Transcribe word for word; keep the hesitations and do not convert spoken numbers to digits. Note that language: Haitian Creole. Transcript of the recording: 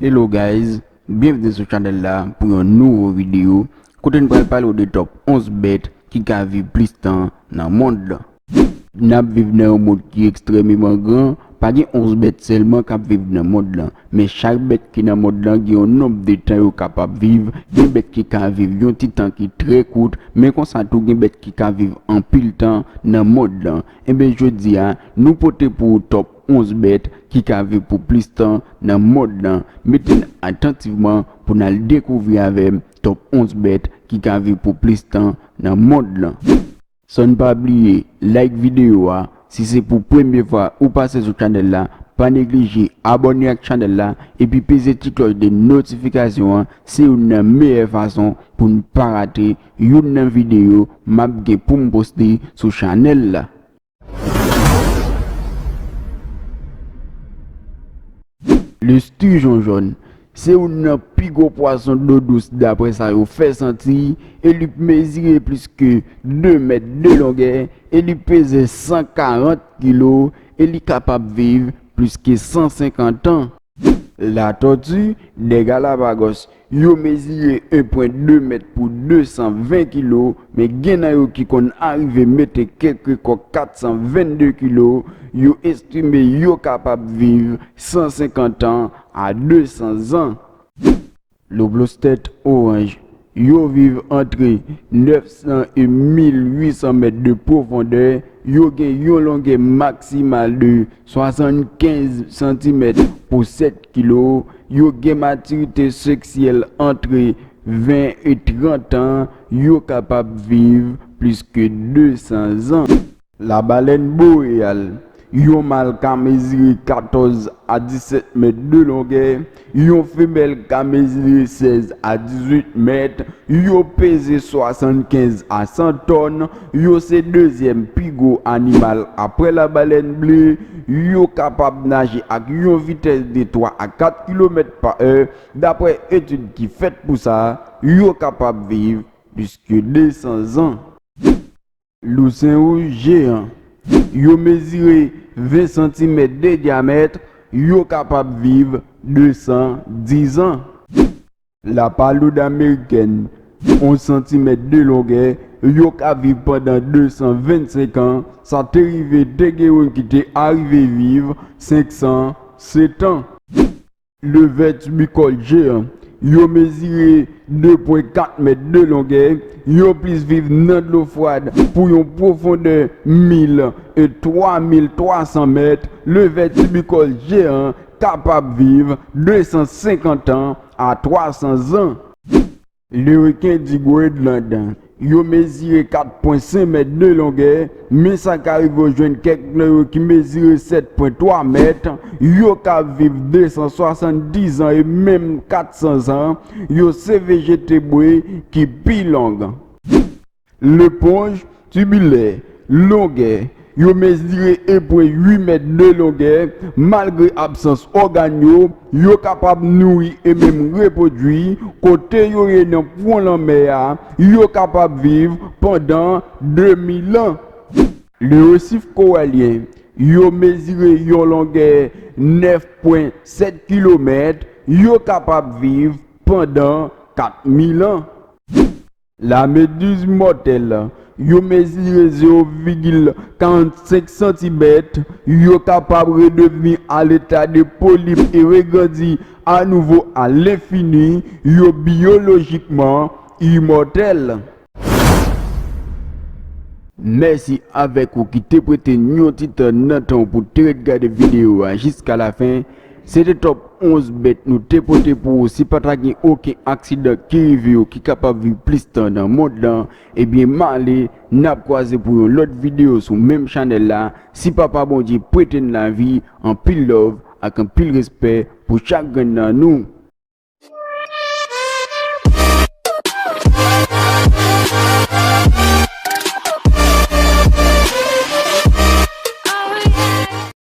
Hello guys, byenvni sou chanèl la pou yon nouvo videyo kote n pral pale w de top onz bèt ki ka viv plis tan nan mond lan. N ap viv nan yon mond ki ekstrèmeman gran, pa gen onz bèt sèlman k ap viv nan mond lan, men chak bèt ki nan mond lan gen yon nonb de tan yo kapab viv, gen bèt ki ka viv yon ti tan ki trè kout, men konsa tou gen bèt ki ka viv anpil tan nan mond lan. Enben jodi a, nou pote pou ou top onz bèt ki ka viv pou plis tan nan mond lan. Mete n atantivman pou n al dekouvri avè m top onz bèt ki ka viv pou plis tan nan mond lan. San n pa bliye, like videyo a, si se pou premye fwa ou pase sou chanèl la, pa neglije abòne ak chanèl la, epi peze ti klòch de notifikasyon an, se youn nan meyè fason pou n pa rate youn nan videyo m ap gen pou m poste sou chanèl la. Le stijon jòn se youn nan pi gwo pwason dlo dous daprè sa yo fè santi, e li mezire plis ke de mèt de longè, e li peze san karant kilo, e li kapab viv plis ke san senkant an. Latòti dè Galapagos, yo mezire en pwen de mèt pou de san ven kilo, men gen nan yo ki konn arive mete kèk rekò kat san vennde kilo. Yo estime yo kapab viv san senkant an a de san zan. Loblostèt oranj, yo viv antre nèf san e mil uit san mèt de pwofondè, yo gen yon longè maksimal de swasannkenz santimèt pou sèt kilo, yo gen matirite seksyèl antre ven e trant an, yo kapab viv plis ke de san zan. Labalèn boreyal, yon mal ka mezire katòz a disèt mèt de longè, yon femèl ka mezire sèz a dizuit mèt, yo peze swasannkenz a san tòn, yo se dezyèm pi gwo animal aprè labalèn ble, yo kapab naje ak yon vitès de twa a kat kilomèt pa è, daprè etid ki fèt pou sa, yo kapab viv plis ke de san zan. Lousen wouj jeyan, yo mezire ven santimèt de dyamèt, yo kapab viv de san diz an. Lapaloud amerikèn, onz santimèt de longè, yo ka viv pandan de san vennsenk an, sa te rive te gen youn ki te arive viv senk san sèt an. Levè tibikòl jeyan, yo mezire de pwen kat mèt de longè, yo plis viv nan dlo fwad pou yon pwofondè mil e twa mil twa san mèt. Levè tibikòl jeyan kapab viv de san senkant an a twa san zan. Leriken di Grenland, yo mezire kat pwen senk mèt de longè, men sa ka rive w jwenn kèk nan yo ki mezire sèt pwen twa mèt, yo ka viv de san swasanndis an e menm kat san zan, yo se vejetebwe ki pi long. Leponj tibilè, longè, yo mezire en pwen uit mèt de longè, malgre absans ògàn yo, yo kapab nouri e menm repwodui, kote yo ye nan fon lanmè a, yo kapab viv pandan de mil an. Le resif koralyen, yo mezire yon longè nèf pwen sèt kilomèt, yo kapab viv pandan kat mil an. Lameduz mòtèl, yo mezire zewo vigil karannsenk santimèt, yo kapab redevni a leta de polip e regrandi anouvo a lenfini, yo biyolojikman imòtèl. Mèsi avèk ou ki te prete n yon ti tan nan tan w pou te ret gade videyo a jiska lafen. Se te top onz bèt nou te pote pou ou. Si pa ta gen okenn aksidan ki rive yo ki kapab viv plis tan nan mond lan, ebyen m ale, n ap kwaze pou yon lòt videyo sou menm chanèl la. Si Papa Bondye prete n lavi, anpil love ak anpil respè pou chak grenn nan nou.